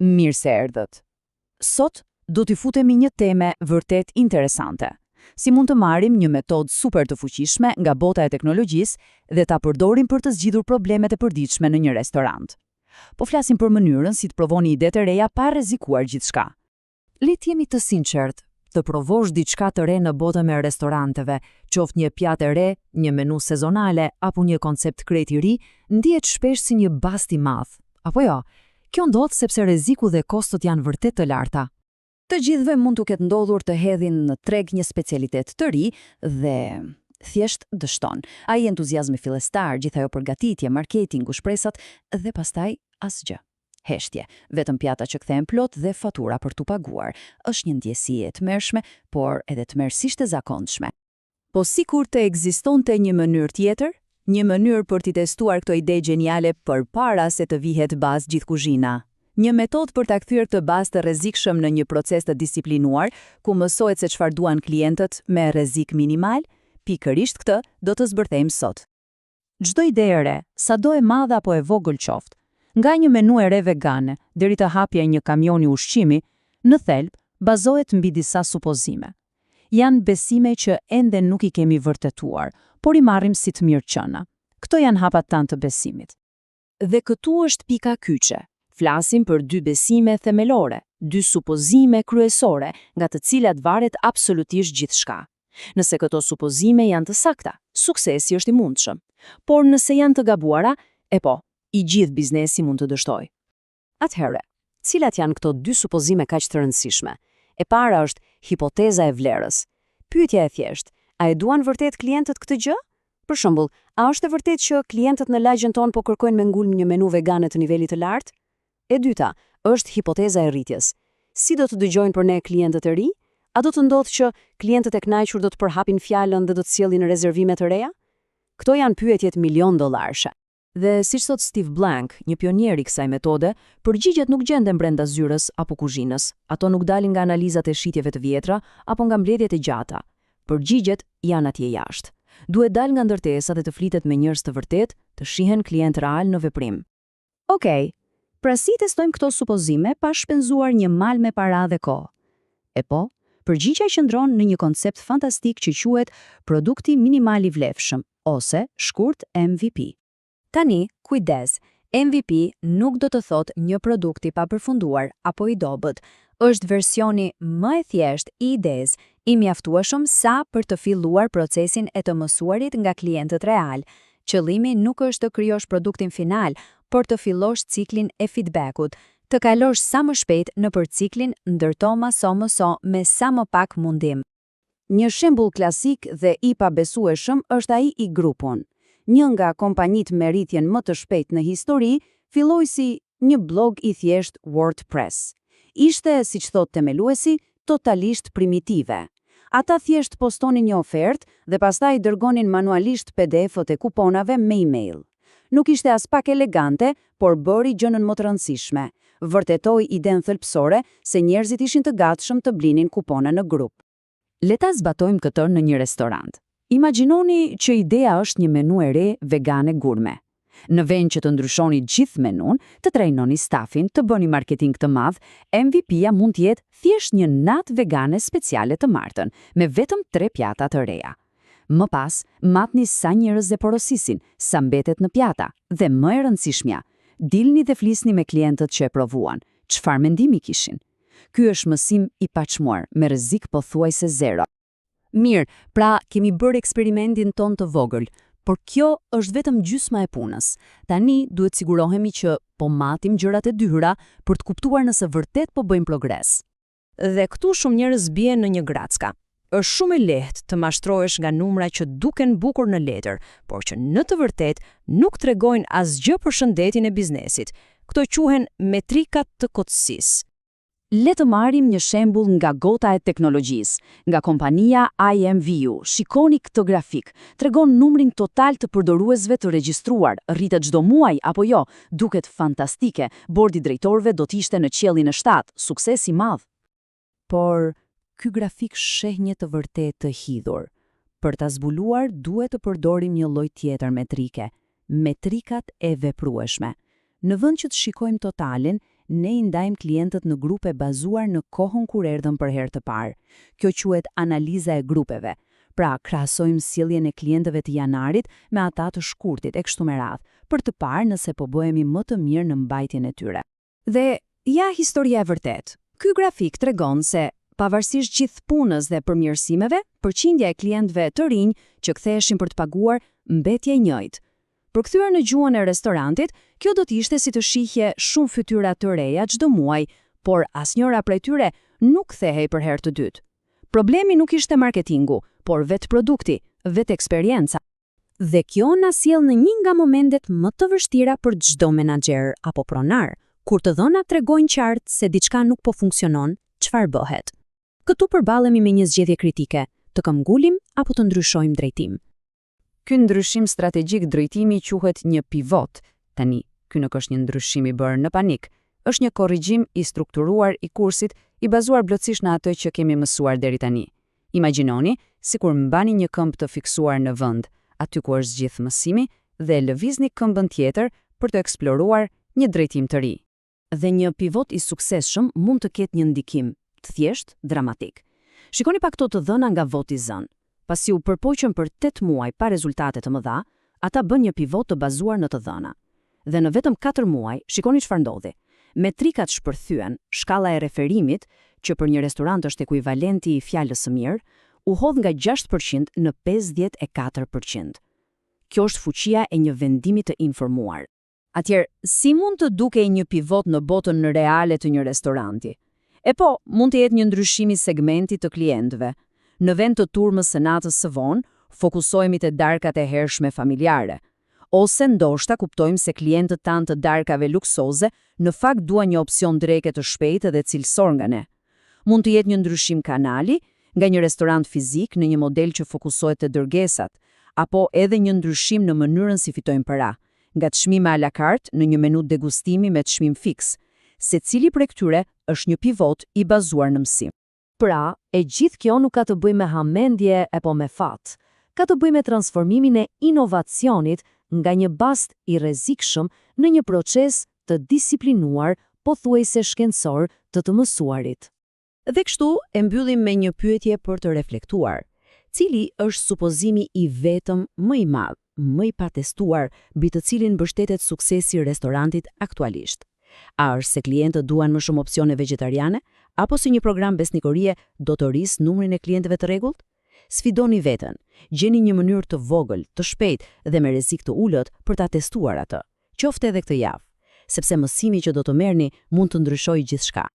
Mirë se erdhët. Sot do t'i futemi një teme vërtet interesante. Si mund të marrim një metodë super të fuqishme nga bota e teknologjisë dhe ta përdorim për të zgjidhur problemet e përditshme në një restorant. Po flasim për mënyrën si të provoni ide të reja pa rrezikuar gjithçka. Le të jemi të sinqertë, të provosh diçka të re në botën e restoranteve, qoftë një pjatë e re, një menu sezonale apo një koncept krejt i ri, ndihet shpesh si një bast i madh. Apo jo? Kjo ndodh sepse rreziku dhe kostot janë vërtet të larta. Të gjithëve mund t'u ketë ndodhur të hedhin në treg një specialitet të ri dhe thjesht dështon. Ai entuziazmi fillestar, gjithë ajo përgatitje, marketingu, shpresat dhe pastaj asgjë. Heshtje, vetëm pjata që kthehen plot dhe fatura për t'u paguar. Është një ndjesi e tmerrshme, por edhe tmerrësisht e zakonshme. Po sikur të ekzistonte një mënyrë tjetër? Një mënyrë për t'i testuar këto ide gjeniale përpara se të vihet bast gjithë kuzhina. Një metodë për ta kthyer këtë bast të rrezikshëm në një proces të disiplinuar, ku mësohet se çfarë duan klientët me rrezik minimal? Pikërisht këtë do të zbërthejmë sot. Çdo ide e re, sado e madhe apo e vogël qoftë, nga një menu e re vegane deri te hapja e një kamioni ushqimi, në thelb bazohet mbi disa supozime. Janë besime që ende nuk i kemi vërtetuar, por i marrim si të mirëqena. Këto janë hapat tanë të besimit. Dhe këtu është pika kyçe. Flasim për dy besime themelore, dy supozime kryesore, nga të cilat varet absolutisht gjithçka. Nëse këto supozime janë të sakta, suksesi është i mundshëm. Por nëse janë të gabuara, e po, i gjithë biznesi mund të dështojë. Atëherë, cilat janë këto dy supozime kaq të rëndësishme? E para është hipoteza e vlerës. Pyetja e thjeshtë, a e duan vërtet klientët këtë gjë? Për shembull, a është e vërtetë që klientët në lagjen tonë po kërkojnë me ngulm një menu vegane të nivelit të lartë? E dyta, është hipoteza e rritjes. Si do të dëgjojnë për ne klientët e rinj? A do të ndodhë që klientët e kënaqur do të përhapin fjalën dhe do të sjellin rezervime të reja? Këto janë pyetjet milion dollarëshe. Dhe, siç thotë Steve Blank, një pionier i kësaj metode, përgjigjet nuk gjenden brenda zyrës apo kuzhinës. Ato nuk dalin nga analizat e shitjeve të vjetra apo nga mbledhjet e gjata. Përgjigjet janë atje jashtë. Duhet dalë nga ndërtesa dhe të flitet me njerëz të vërtetë, të shihen klientë realë në veprim. Okej, pra si i testojmë këto supozime pa shpenzuar një mal me para dhe kohë? E po, përgjigja qëndron në një koncept fantastik që quhet produkti minimal i vlefshëm, ose, shkurt, MVP. Tani, kujdes, MVP nuk do të thotë një produkt i papërfunduar apo i dobët. Është versioni më e thjeshtë i idesë, i mjaftueshëm sa për të filluar procesin e të mësuarit nga klientët realë. Qëllimi nuk është të krijosh produktin final, por të fillosh ciklin e feedback-ut, të kalosh sa më shpejt nëpër ciklin ndërto maso mëso me sa më pak mundim. Një shembull klasik dhe i pabesueshëm është ai i Groupon. Një nga kompanitë me rritjen më të shpejtë në histori, filloi si një blog i thjeshtë WordPress. Ishte, siç thotë themeluesi, totalisht primitive. Ata thjesht postonin një ofertë dhe pastaj dërgonin manualisht PDF-ët e kuponave me email. Nuk ishte aspak elegante, por bëri gjënë më të rëndësishme. Vërtetoi idenë thelbësore se njerëzit ishin të gatshëm të blinin kupona në grup. Le ta zbatojmë këtë në një restorant. Imagjinoni që ideja është një menu e re vegane gurme. Në vend që të ndryshoni gjithë menunë, të trajnoni stafin, të bëni marketing të madh, MVP-ja mund të jetë thjesht një natë vegane speciale të martën, me vetëm tre pjata të reja. Më pas, matni sa njerëz e porosisin, sa mbetet në pjata, dhe më e rëndësishmja, dilni dhe flisni me klientët që e provuan, çfarë mendimi kishin. Ky është mësim i paçmuar, me rrezik pothuajse zero. Mirë, pra kemi bërë eksperimentin tonë të vogël, por kjo është vetëm gjysma e punës. Tani duhet sigurohemi që po matim gjërat e duhura për të kuptuar nëse vërtet po bëjmë progres. Dhe këtu shumë njerëz bien në një gracka. Është shumë e lehtë të mashtrohesh nga numra që duken bukur në letër, por që në të vërtetë nuk tregojnë asgjë për shëndetin e biznesit. Këto quhen metrika të kotësisë. Le të marrim një shembull nga bota e teknologjisë, nga kompania IMVU. Shikoni këtë grafik. Tregon numrin total të përdoruesve të regjistruar, rritet çdo muaj apo jo, duket fantastike. Bordi i drejtorëve do të ishte në qiellin e 7, sukses i madh. Por ky grafik fsheh një të vërtetë të hidhur. Për ta zbuluar duhet të përdorim një lloj tjetër metrike, metrikat e veprueshme. Në vend që të shikojmë totalin, Ne i ndajmë klientët në grupe bazuar në kohën kur erdhën për herë të parë. Kjo quhet analiza e grupeve. Pra, krahasojmë sjelljen e klientëve të janarit me ata të shkurtit e kështu me radhë, për të parë nëse po bëhemi më të mirë në mbajtjen e tyre. Dhe ja historia e vërtetë. Ky grafik tregon se pavarësisht gjithë punës dhe përmirësimeve, përqindja e klientëve të rinj që ktheheshin për të paguar mbeti e njëjtë. Përkthyer në gjuhën e restorantit, kjo do të ishte si të shihje shumë fytyra të reja çdo muaj, por asnjëra prej tyre nuk kthehej për herë të dytë. Problemi nuk ishte marketingu, por vetë produkti, vetë eksperienca. Dhe kjo na sjell në një nga momentet më të vështira për çdo menaxher apo pronar, kur të dhënat tregojnë qartë se diçka nuk po funksionon, çfarë bëhet? Këtu përballemi me një zgjedhje kritike, të këmbëngulim apo të ndryshojmë drejtim. Ky ndryshim strategjik drejtimi quhet një pivot. Tani, ky nuk është një ndryshim i bërë në panik. Është një korrigjim i strukturuar i kursit, i bazuar plotësisht në atë që kemi mësuar deri tani. Imagjinoni, sikur mbani një këmbë të fiksuar në vend, aty ku është gjithë mësimi, dhe lëvizni këmbën tjetër për të eksploruar një drejtim të ri. Dhe një pivot i suksesshëm mund të ketë një ndikim, të thjeshtë, dramatik. Shikoni pak këto të dhëna nga Votizen. Pasi u përpoqën për 8 muaj pa rezultate të mëdha, ata bënë një pivot të bazuar në të dhëna. Dhe në vetëm 4 muaj, shikoni çfarë ndodhi. Metrikat shpërthyen, shkalla e referimit, që për një restorant është ekuivalenti i fjalës së mirë, u hodh nga 6% në 54%. Kjo është fuqia e një vendimi të informuar. Atëherë, si mund të dukej një pivot në botën reale të një restoranti? E po, mund të jetë një ndryshim i segmentit të klientëve. Në vend të turmës së natës së vonë, fokusohemi te darkat e hershme familjare. Ose ndoshta kuptojmë se klientët tanë të darkave luksoze në fakt duan një opsion dreke të shpejtë dhe cilësor nga ne. Mund të jetë një ndryshim kanali, nga një restorant fizik në një model që fokusohet te dërgesat, apo edhe një ndryshim në mënyrën si fitojmë para, nga çmime a la carte në një menu degustimi me çmim fiks. Secili prej këtyre është një pivot i bazuar në mësim. Pra, e gjithë kjo nuk ka të bëjë me hamendje apo me fat. Ka të bëjë me transformimin e inovacionit nga një bast i rrezikshëm në një proces të disiplinuar, pothuajse shkencor të të mësuarit. Dhe kështu e mbyllim me një pyetje për të reflektuar. Cili është supozimi i vetëm më i madh, më i patestuar, mbi të cilin mbështetet suksesi i restorantit aktualisht? A është se klientët duan më shumë opsione vegjetariane, apo se një program besnikorie do të rrisë numrin e klientëve të rregullt? Sfidoni veten, gjeni një mënyrë të vogël, të shpejtë dhe me rrezik të ulët për ta testuar atë, qoftë edhe këtë javë, sepse mësimi që do të merrni mund të ndryshojë gjithçka.